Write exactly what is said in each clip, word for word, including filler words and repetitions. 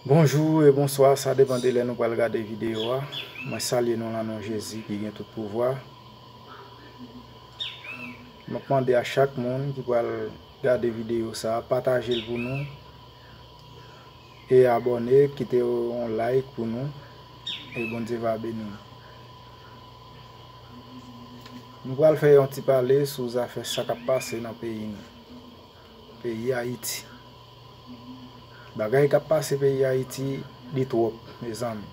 Bonjou e bonswa, sa depann de lè nou pral gade videyo a. Mwen salye nou nan non Jezi ki gen tout pouvwa. M ap mande a chak moun ki pral gade videyo sa a, pataje l pou nou e abòne, kite yon like pou nou e Bondye va beni nou. Nou pral fè yon ti pale sou zafè sa k ap pase nan peyi nou, peyi Ayiti. Bagay k ap pase peyi Ayiti, li twòp, mezanmi.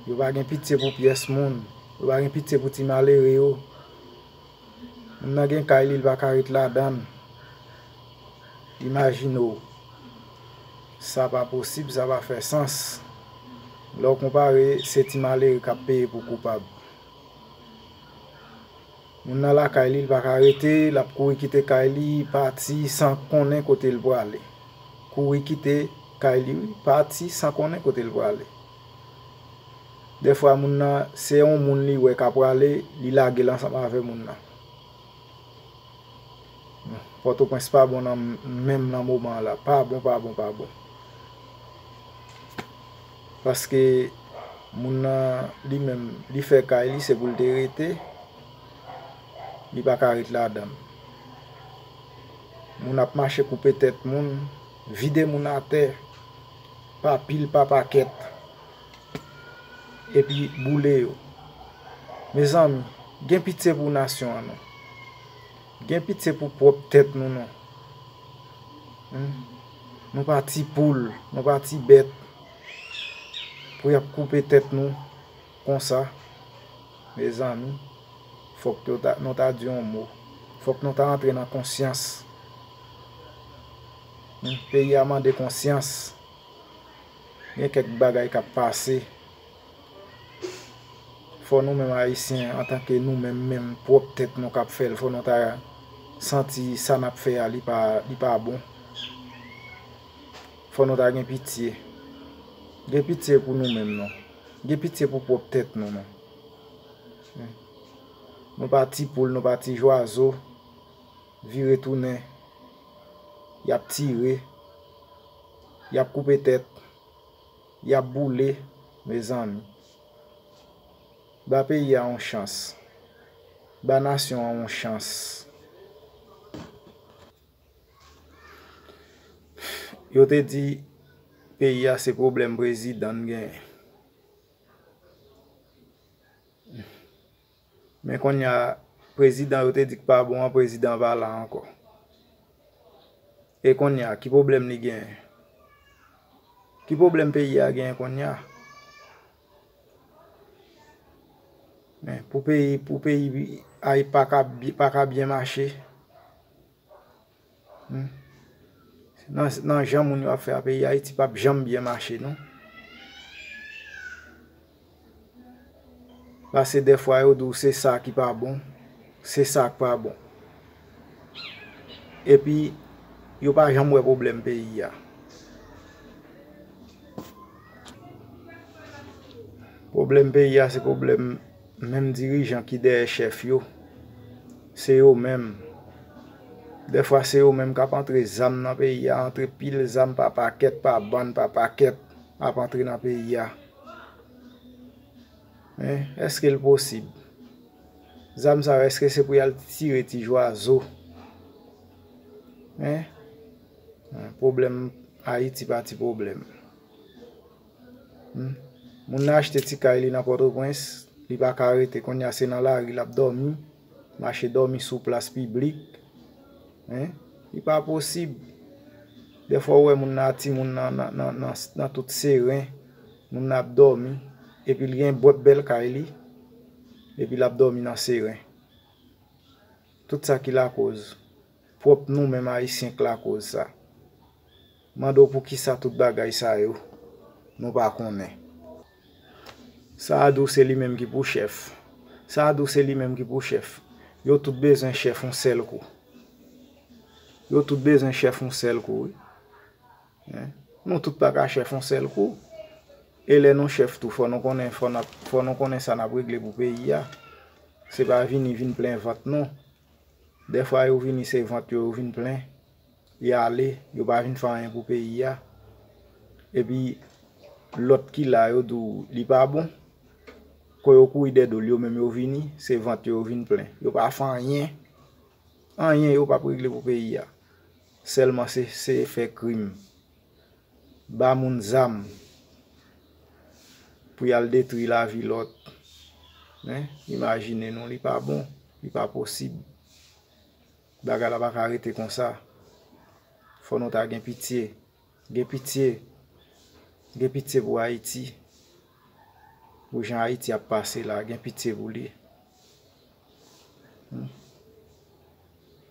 Yo pa gen pitye pou pyès moun. Yo pa gen pitye pou ti malere yo. Moun nan gen kay li, li pa ka ret ladan l. Imajine w. Sa pa posib, sa pa fè sans. Lè w konpare, se ti malere k ap peye pou koupab. Moun nan lakay li, li pa ka rete, l ap kouri kite kay li, pati san konnen kote l prale. Kouri kite kay li, wi, pati san konnen kote l prale. Dèfwa, moun nan, se yon moun li wè k ap prale, li lage l ansanm avè moun nan. Pòtoprens pa bon nan, menm nan moman an la. Pa bon, pa bon, pa bon. Paske moun nan, li menm, li fè kay li, se pou l te rete. Li pa ka ret ladan l. Moun ap mache koupe tèt moun, vide moun atè, pa pil, pa pakèt, epi boule yo. Mezanmi, gen pitye pou nasyon an non. Gen pitye pou pwòp tèt nou non. Hmm? Nou pa ti poul, nou pa ti bèt pou y ap koupe tèt nou konsa. Mezanmi, fòk yo ta, nou ta di yon mo. Fòk nou ta antre nan konsyans. Hmm? Peyi a mande konsyans. Gen kèk bagay k ap pase. Fò nou menm Ayisyen, antanke nou menm, menm pwòp tèt nou k ap fè l, fò nou ta santi sa n ap fè a, li pa, li pa bon. Fò nou ta gen pitye. Gen pitye pou nou menm non. Gen pitye pou pwòp tèt nou non. Nou pa ti poul, nou pa ti jwazo. Vire tounen. Y ap tire. Y ap koupe tèt. Y ap boule, mezanmi. Ba peyi a yon chans. Ba nasyon an yon chans. Yo te di peyi a se pwoblèm prezidan n genyen. Men kounye a, prezidan yo te di k pa bon an, prezidan pa la ankò. E kounye a, ki pwoblèm li genyen? Ki pwoblèm peyi a genyen kounye a? Men, pou peyi, pou peyi a pa ka, pa ka byen mache, Hmm. Nan, nan jan moun yo ap fè a, peyi Ayiti p ap janm byen mache non. Paske dèfwa yo di w se sa ki pa bon, se sa k pa bon. Epi, yo pa janm wè pwoblèm peyi a. Pwoblèm peyi a se pwoblèm menm dirijan ki dèyè chèf yo. Se yo menm. Dèfwa se yo menm k ap antre zam nan peyi a, antre pil zam pa pakèt, pa bann, pa pakèt, ap antre nan peyi a. Hein, èske l posib? Zam sa yo, èske se pou y al tire ti jwazo? Hein? Pwoblèm Ayiti pa ti pwoblèm. Hmm. Moun nan achte ti kay li nan Pòtoprens, li pa ka rete, kounye a se nan lari l ap dòmi, mache dòmi sou plas piblik. Hein? Li pa posib. Dèfwa ou wè moun nan, timoun nan, nan, nan, nan, nan tout seren, moun nan ap dòmi, epi l gen bwòt bèl kay li, epi l ap dòmi nan seren. Tout sa ki lakoz, pwòp nou menm Ayisyen k lakoz sa. Mande w poukisa tout bagay sa yo, nou pa konnen. Sa a di w se li menm ki pou chèf. Sa a di w se li menm ki pou chèf. Yo tout bezwen chèf yon sèl kou. Yo tout bezwen chèf yon sèl kou, wi. Hein? Nou tout pa ka chèf yon sèl kou. E lè nou chèf tou, fò nou konnen, fò n ap, fò nou konnen sa n ap regle pou peyi a. Se pa vini, vin plen vant, non. Dèfwa yo vini, se vant yo, yo vin plen. Y ale, yo pa vin fè anyen pou peyi a. Epi lòt ki la yo di w li pa bon. Kon yo kouri dèyè do l, yo menm yo vini, se vant yo yo vin plen. Yo pa fè anyen. Anyen yo p ap regle pou peyi a. Sèlman se, se fè krim. Ba moun zam pou y al detwi lavi lòt. Men, imajine non, li pa bon, li pa posib. Bagay la pa ka rete konsa. Fò nou ta gen pitye. Gen pitye. Gen pitye pou Ayiti. Pou jan Ayiti ap pase la, gen pitye pou li. Hmm.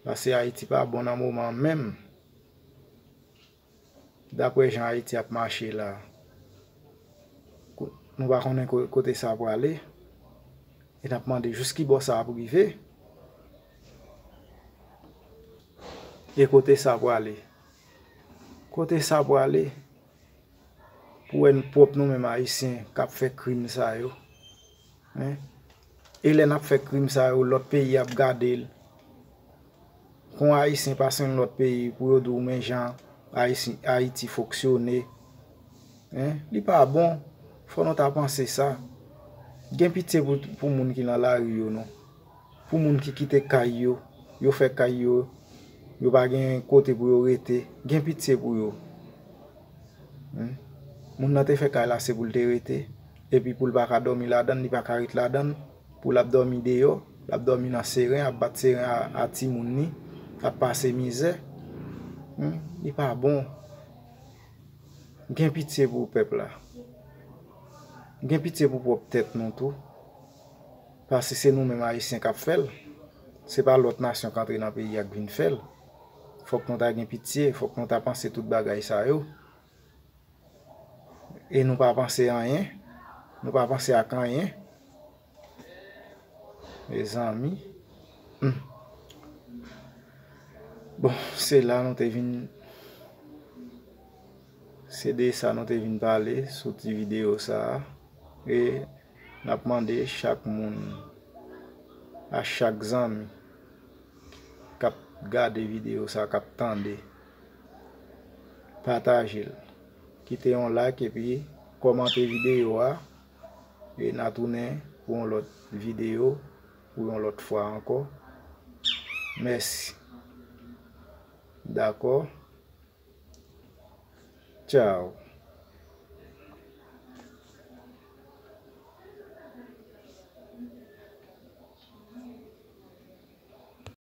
Paske Ayiti pa bon nan moman an menm. Daprè jan Ayiti ap mache la, ko-, nou pa konnen ko-, kote sa prale. E n ap mande jis ki bò sa ap rive. E kote sa prale? Kote sa prale? Pou wè n pwòp nou menm Ayisyen k ap fè krim sa yo. Hein? E lè n ap fè krim sa yo, lòt peyi ap gade l. Kon Ayisyen pase yon lòt peyi pou yo di w men jan Ayisyen, Ayiti fonksyone. Hein? Li pa bon. Fò nou ta panse sa. Gen pitye pou, pou moun ki nan lari yo non. Pou moun ki kite kay yo, yo fè kay yo, yo pa gen kote pou yo rete, gen pitye pou yo. Hmm. Moun nan te fè kay la se pou l te rete, epi pou l pa ka dòmi ladan l, li pa ka ret ladan l, pou l ap dòmi deyò, l ap dòmi nan seren, ap bat seren a, a timoun li, ap pase mizè. Hmm. Li pa bon. Gen pitye pou pèp la. Gen pitye pou pwòp tèt nou tou. Paske se nou menm Ayisyen k ap fè l. Se pa lòt nasyon k antre nan peyi a k vin fè l. Fòk nou ta gen pitye, fòk nou ta panse tout bagay sa yo. E nou pa panse anyen. Nou pa panse ak anyen. Mezanmi. Hmm. Bon, se la nou te vin, se de sa nou te vin pale sou ti videyo sa a. E n ap mande chak moun, a chak zanmi k ap gade videyo sa a, k ap tande, pataje l. Kite yon like epi kòmante videyo a. E n a tounen pou yon lòt videyo, pou yon lòt fwa ankò. Mèsi. Dakò. Tchao.